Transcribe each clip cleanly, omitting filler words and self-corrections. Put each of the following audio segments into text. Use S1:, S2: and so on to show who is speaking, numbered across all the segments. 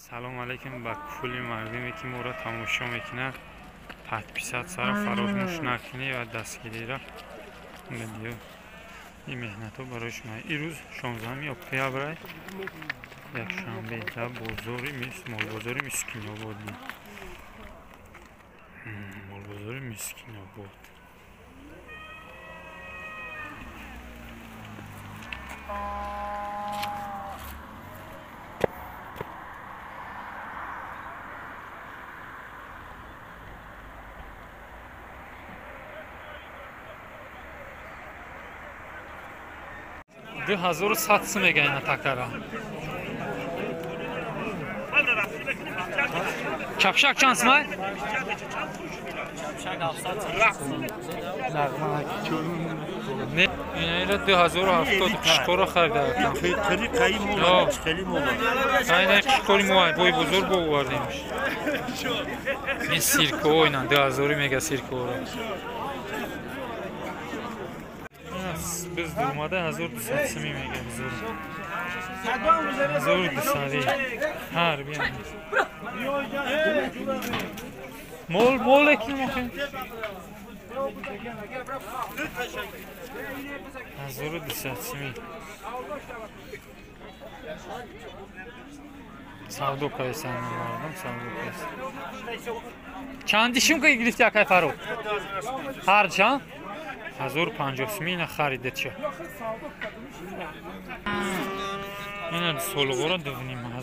S1: Салом алейкум ба кулли мардуме ки моро тамошо мекунад. Подписатсияро фаромӯш накунед ва дастгириро видео. Ин меҳнатҳо барои шумо. Ирӯз 16 октябр, якшанбе, дар бозори молбозори Мискинобод. Молбозори Мискинобод. Ду ҳазору сад сум мега ина такара. Чапшак чанд сумай? Инаира 2070 қишқоро харида. Ина қишқори мо бой бузург бо овардем. Ин сиркоо ина 2000 мега сиркоро. Biz durmada 1200 сumi мега бузург. 1200. Ҳар биям. Мол мол ки мохем. 1200 сumi. Савдо кайсан мардум савдо кайсан. Чанди шум ки гирифти акай Фаруқ? Ҳар чанд? 1050 сumi ина харида ча. Ина солғора 2,5 мега.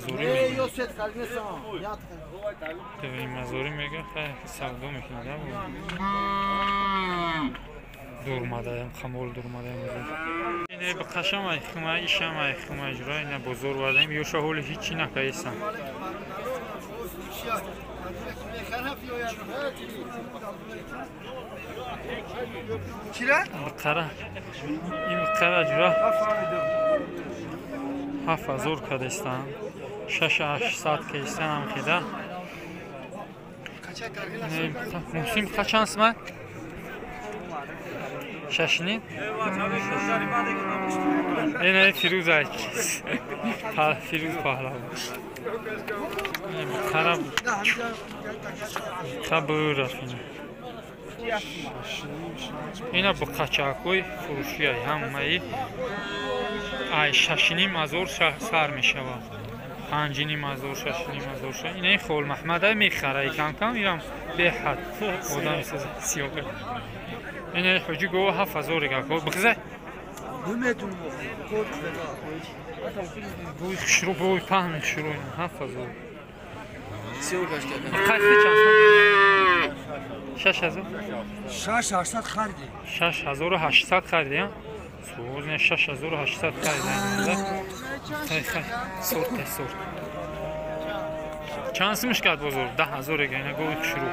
S1: 2,5 мега хай савдо мекунад. Дурмадаям, хамол дурмадаям. Ина ба қашам ай хма ишам ай хма ҷура ина бозор вардаем ёша ҳоли ҳичи накайсан. Бқара ин бқара ҷура 7000 кадестан 6800 кестан ам хеда. Мусим қачан сма? Шашни? Ина Фирӯз ай. Фирӯз паҳлавон. Бқара қабур рафина. Ина бқачакҳои фурӯшиай ҳамаи ай 6,500 сар мешавад. 5,500, 6,500. Ина хол Маҳмадай мехара кам-кам ирам беҳад одам сиёқа. Ина ҳоҷи гова 7000 га бғза. Бӯи хушрӯ, бӯи паҳни хушрӯ 7000. Қайси чанд? 6000?
S2: 6800 хариди.
S1: 6800 хариди, а? Соз не 6800 хариди. Хай хай, сорт сорт. Чанд сумш кард бозор? 10000 га ина гови хушрӯ.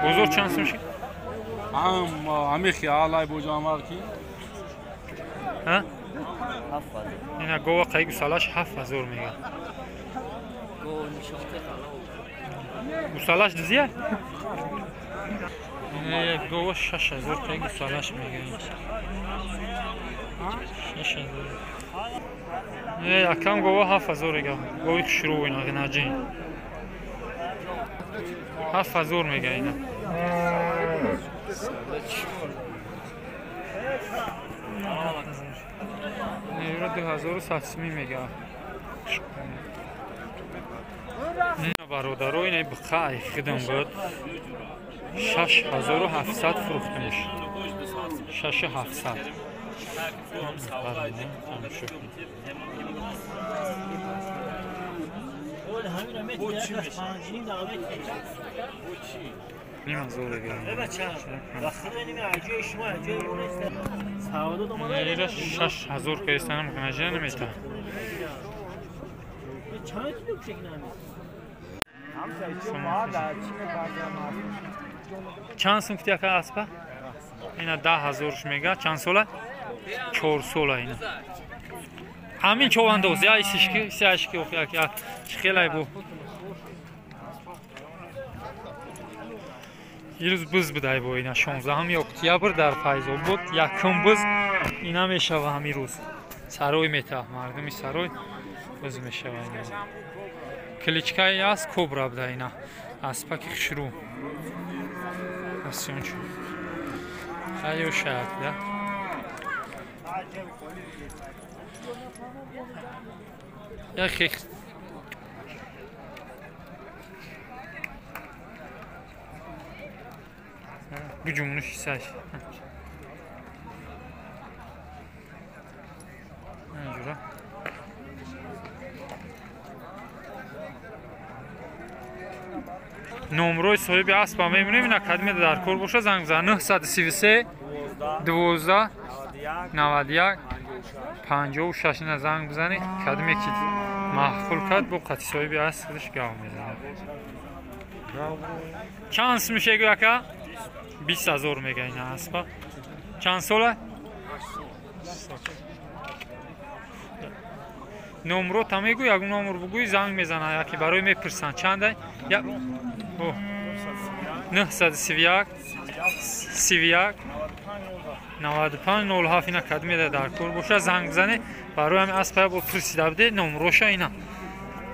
S1: Бозор чанд сумш?
S3: Ам ами хиялай божамар ки.
S1: Ҳа? Ина гова қай гусалаш 7000 мега. Гусалаш дизия? Ина гова 6000 қай гусалаш мега. 6000. Акам гова 7000 мега. Гови хушрӯ ина гинаҷин. 7000 мега ина. Евро 2100 сumi мега. Бародаро ина бқа ай хидам буд. 6700 фурӯхтамш. 6700. Ним зор га. Ира 6000 кайсанам гнаҷа намета. Чанд сум кути ака аспа? Ина 10000 мега. Чанд сола? 4 сола ина. Ҳамин човандоз я исишки, сиашки ох як я хелай бу. Ирӯз буз будай бо ина 16 октябр дар Файзобод якум буз ина мешава ҳамин рӯз. Сарой мета, мардуми сарой буз мешава ина. Кличкаи аст кобра буда ина. Аспаки хушрӯ. Асёнчу. Хайё шаяк да. Яхе Gücümünü şişsək. Nə Номрои соҳиби аспа мебинем, ина кадиме дар кор боша занг бизан 933 12 91 56 ина занг бизанед, кадиме ки маъқул кард бо қати соҳиби асп худаш гав мезанад. Чанд сум мешегӯ ака? 20,000 мега ина аспа. Чанд сола? Номро та мегӯй, ягон номр бугӯй занг мезана, яке барои мепурсанд чанда? 931 31 95 07 ина кадиме дар кор боша занг бизане, барои ҳамин аспа бо пурсида буде номроша ина.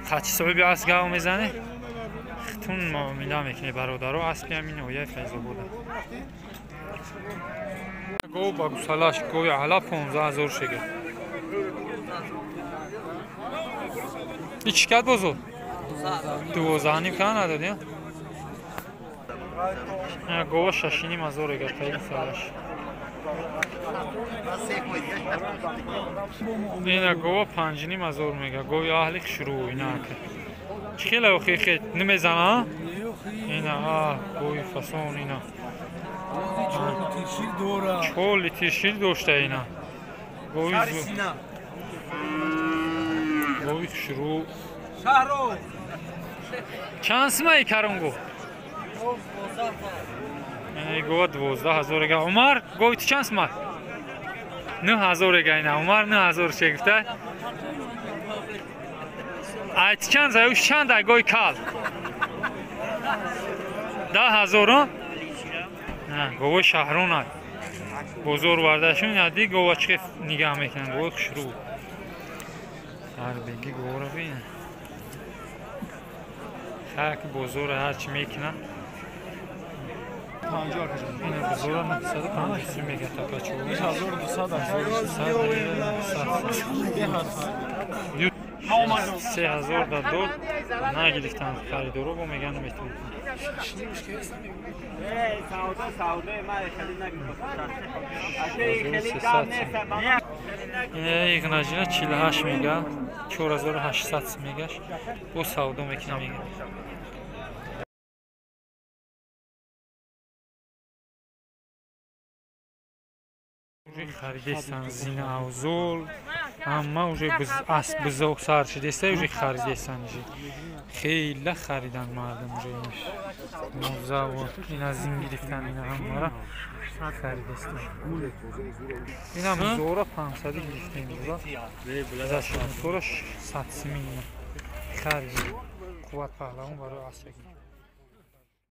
S1: Қати соҳиби асп гав мезане. Хитун муомила мекунӣ бародаро, аспи ҳамин ноҳияи Файзобода. Гов ба гусалаш, гови ала 15,000 шега. И чӣ кард бозор? 12,5 кана надодӣ? Гова 6,5 ҳазор эга таи гусалаш. Ина гова 5,5 ҳазор мега, гови аҳли хушрӯ ина ака. Чӣ хеле охи хет намезана? Ина гови фасон ина. 4 литр шир дошта ина. Гови хушрӯ. Чанд сумаи каронгу? Гова 12,000 эга. Умар, гови ту чанд сума? 9,000 эга ина. Умар 9,000 ше гуфта. Ай ту чанд заюш чанд ай гови кал? 10,000. Говои шаҳрон ай. Бозор вардашон ина ди гова чӣ нигаҳ мекунанд, гови хушрӯ. Ҳарбеги говора бин. Ҳар ки бозор ҳарчи мекунанд. Ина бозора 950 мега тапачо. 1200. 3000 да дод нагирифтанд харидоро, бо меган наметавонанд. Иғнажина 48 мега, 4800 мегаш, бо савдо мекунам мега. Уже харидестан зина авзол, ҳама уже асп бизоқ сар шудеста, уже харидестан уже. Хеле харидан мардум уже муза ва ина зин гирифтан, ина ҳамара харидестан. Ина музора 500 гирифтем буза. Зашон 100 сими ина. Харид. Қувват паҳлавон барои асп.